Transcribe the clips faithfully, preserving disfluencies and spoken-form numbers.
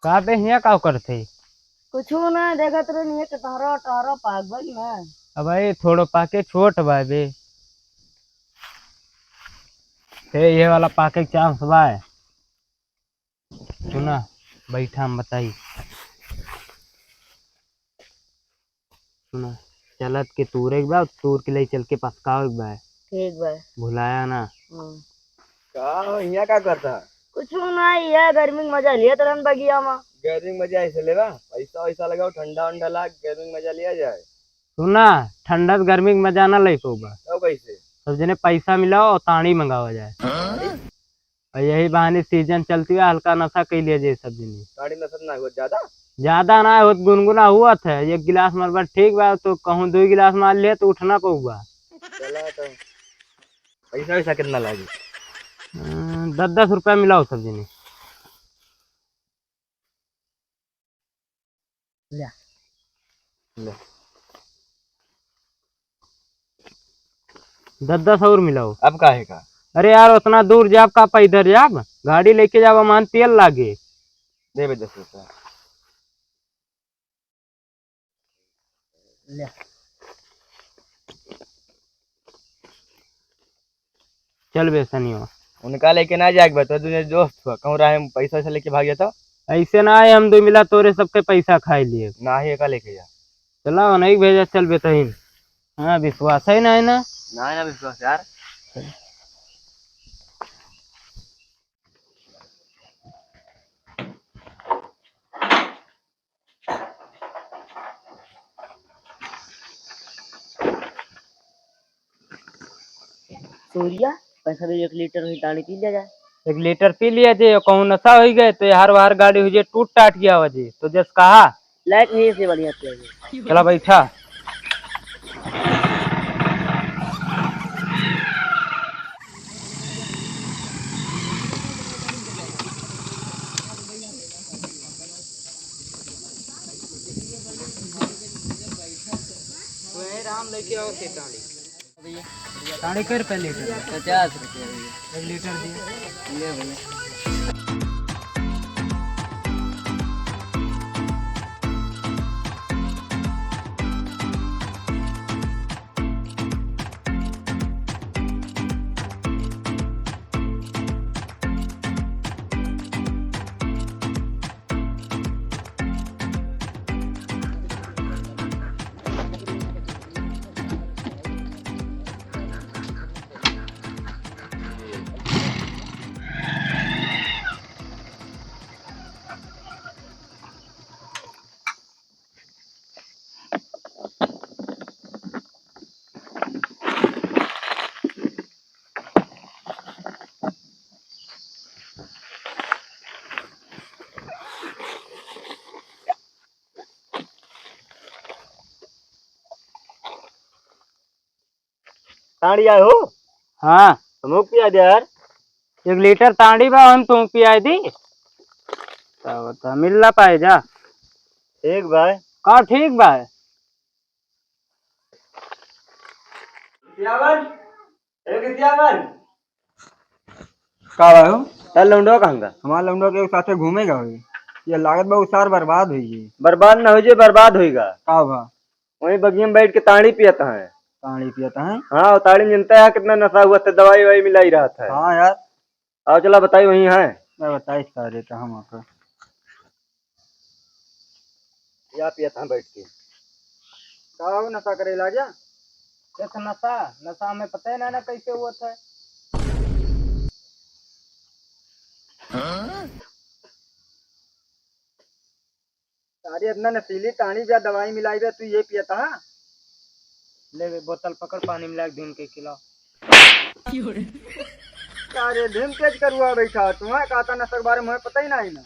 का बे, हियाँ का करत है? कुछू ना, देखत रहनी है कि टहरो, टहरो पाक गइल ना। अब भाई, थोड़ो पाके छोट बा बे। ते ये वाला पाके के चांस बा। सुना, बैठा हम बताई। सुना, चलत के तूरे के बा, तूर के ले चल के पसकावे के बा। ठीक बा। भुलाया ना। हम्म। का हो, हियाँ का करता? कुछू ना, यह गर्मी के मजा लिया तरन बगिया में। गर्मी के मजा ऐसे लेबा, पैसा वैसा लगाओ, ठंडा वंडा लाग, गर्मी के मजा लिया जाए। सुना, ठंडा से गर्मी के मजा ना ले पउबा। तब कैसे? सब जने पैसा मिलाओ और ताड़ी मंगावा जाए। ताड़ी? और यही बहाने सीजन चलती है, हल्का नशा कइ लिया जाए सब जने। ताड़ी नशा ना हुआ ज्यादा? ज्यादा ना होत, गुनगुना हुआ था। एक गिलास मरबा ठीक बा, तो कहूँ दो गिलास मार लिया तो उठ ना पउबा। चला तो। पैसा वैसा कितना लागी? हम्म, दस दस रुपया मिलाओ सब जने। ले। ले। दस दस और मिलाओ। अब काहे का? अरे यार, उतना दूर जाब का पैदल जाब? गाड़ी लेके जाब, मान तेल लागे। दे बे दस रुपया। ले। चल बे सनियो। उनका लेके ना जाए के बा, तो दुनिया दोस्त हुआ, कहूँ राह में पैसा वैसा लेके भाग जाता। ऐसे ना है, हम दो मिला तोरे सबके पैसा खाई लिए। ना ही एका लेके जा। चला, नहीं भेजा, चल बे तहीन। हाँ, विश्वास है ना, है ना? ना, ना विश्वास यार। सूर्या, पैसा दे, एक लीटर हुई ताड़ी पी लिया जाए। एक लीटर पी लिया जे, कहूँ नशा होई गए तो यार वार गाड़ी हुई जे, टूट टाट गया हो जे, तो जस कहा। लाइट नहीं से बढ़िया पिया। चला बैठा। वही राम लेके आओ के ताड़ी। भैया, ताड़ी कै रुपया लीटर? पचास रुपया भैया। एक लीटर दिए। ले भैया। ताड़ी आए हो? हाँ। हमको पिया दे यार। एक लीटर ताड़ी बा, हम तुम पिया दी। का बता, मिल ना पाए जा। ठीक बा। का ठीक बा? सियावन, ए के सियावन। का बा हो? तार लौंडवा कहाँ गा? हमार लौंडवा के साथे घूमे गा होई। ये लागत बा उ सार बर्बाद होई गई। बर्बाद ना हो जे, बर्बाद होई गा। का बा? वहीं बगिया में बैठ के ताड़ी पियत है। ताड़ी पियत है? हाँ, वो ताड़ी में जनता है कितना नशा हुआ था, दवाई ववाई मिलाई रहत है। हाँ यार। आओ चला बताई वहीं है। मैं बताई सारे तो हम आपको। या पियत है बैठ के। का हो नशा करे लाग्या? कैसे नशा? नशा हमें पता ही ना, ना कैसे हुआ था। तारी इतना नशीली ताड़ी बा, दवाई मिलाई बा, तू ये पियता? ले बे, बोतल पकड़, पानी मिला के धुन के खिलाओ। अरे धुन तेज करुआ बैठा, तुम्हें कहता नशा के बारे में पता ही नहीं ना।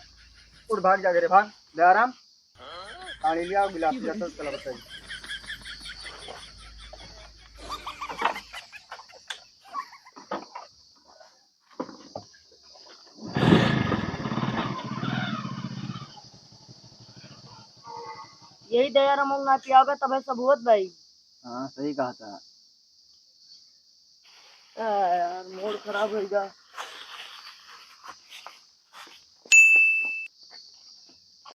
उठ भाग जा घरे, भाग, ले आराम। पानी लिया, गिलास लिया, सब चला बताइए। यही दया रमन ना पियावे तबे सब होत भाई। हाँ, सही कहा था। आ, यार, मूड खराब होइगा।